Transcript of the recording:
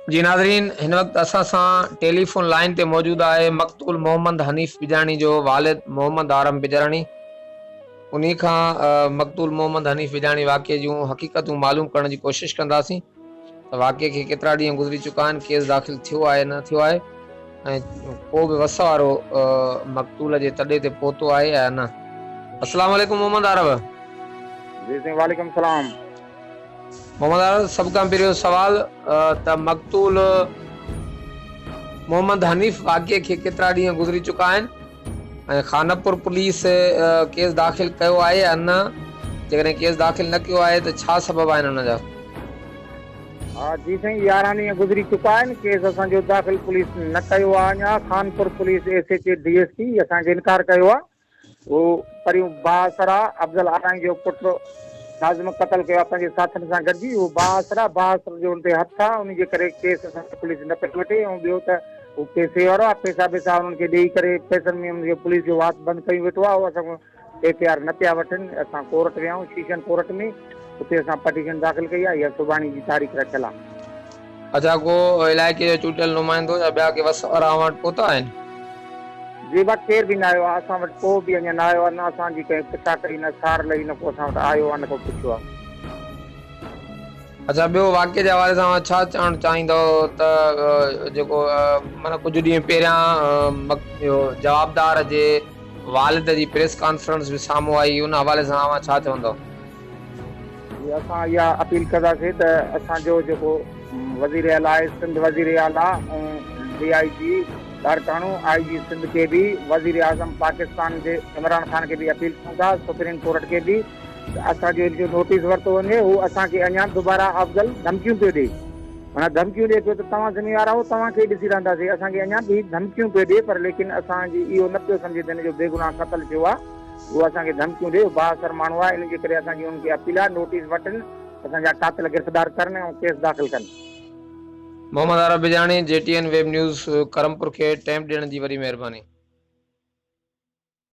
جي ناظرين هن وقت اسان سان ٽيليفون لائين تي موجود آهي مقتول محمد حنيف بجاڻي جو والد محمد عارم بجاڻي انهي کان مقتول محمد حنيف بجاڻي واقعي جون حقيقتون معلوم ڪرڻ جي ڪوشش ڪنداسين ته واقعي کي ڪيترا ڏينهن گذري چڪا آهن ڪيس داخل ٿيو آهي نه ٿيو آهي ۽ ڪو به وس وارو مقتول جي تڏي تي پهتو آهي يا نه السلام عليڪم محمد عارب جي سائين وعليڪم السلام محمد عارف سڀ کان پهريون سوال ته مقتول محمد حنيف واقعي کي ڪيترا ڏينهن گذري چڪا آهن ۽ خانپور پوليس ڪيس داخل ڪيو آهي يا نه جيڪڏهن ڪيس داخل نه ڪيو آهي ته ڇا سبب آهن ان جا؟ ها جي سائين 11 ڏينهن گذري چڪا آهن ڪيس اسان جو داخل پوليس نه ڪيو آهي اڃا Khanpur police S H O D S P اسان کي انڪار ڪيو آهي هو پريون بااثر آ، افضل آرائين جو پٽ ناظم قتل ڪيو آ پنهنجي ساٿين سان گڏجي، هو بااثر آ، بااثر جو ان تي هٿ آ، انهي جي ڪري ڪيس اسان کي پوليس نه پئي وٺي ۽ ٻيو ته هو پئسي وارو آ، پئسا ٻئسا انهن کي ڏيئي ڪري پئسن ۾ ان کي پوليس جو وات بند ڪيون ويٺو آ، هو اسان کان ايف I R نه پيا وٺن، اسان ڪورٽ ويا آهيون شيشن ڪورٽ ۾ اتي اسان پٽيشن داخل ڪئي آ، اها سڀاڻي جي تاريخ رکيل آ. اڇا ڪو علائقي جو چونڊيل نمائندو يا ٻيا ڪي وس وارا اوهان وٽ پهتا آهن؟ جي با ڪير به نه آيو آ اسان وٽ ڪو به اڃا نه آيو آ نه اسان جي ڪنهن پڇا ڪئي نه سار لهي نه ڪو اسان وٽ آيو آ نه ڪو پڇيو آ. اڇا ٻيو واقعي جي حوالي سان اوهان ڇا چوڻ چاهيندؤ ته جيڪو معنيٰ ڪجهه ڏينهن پهريان اهو جوابدار جي والد جي پريس ڪانفرنس به سامهون آئي ان حوالي سان اوهان ڇا چوندؤ؟ جي اسان اها اپيل ڪنداسين ته اسان جو جيڪو وزير اعليٰ آهي سنڌ وزير اعليٰ ۽ D I G Larkana I G Sindh کي به وزير اعظم پاڪستان جي عمران خان کي به اپيل ڪيون ٿا سپريم ڪورٽ کي به ته اسان جو ان جو نوٽيس ورتو وڃي هو اسان کي اڃا دوباره افضل ڌمڪيون پيو ڏي معنيٰ ڌمڪيون ڏي پيو ته توهان ذميوار آهو توهان کي ئي ڏسي رهنداسين اسان کي اڃا به ڌمڪيون پيو ڏي پر ليڪن اسان جي اهو نه پيو سمجهي ته هن جو بيگناهه قتل ٿيو آهي اهو اسان کي ڌمڪيون ڏئي، بااثر ماڻهو آهي، ان جي ڪري اسان جي انهن کي اپيل آهي نوٽيس وٺن، اسان جا قاتل گرفتار ڪرن ۽ ڪيس داخل ڪن. Muhammad Arif Bijani, G T N web news, Karampur کي ٽيم ڏيڻ جي وڏي مهرباني.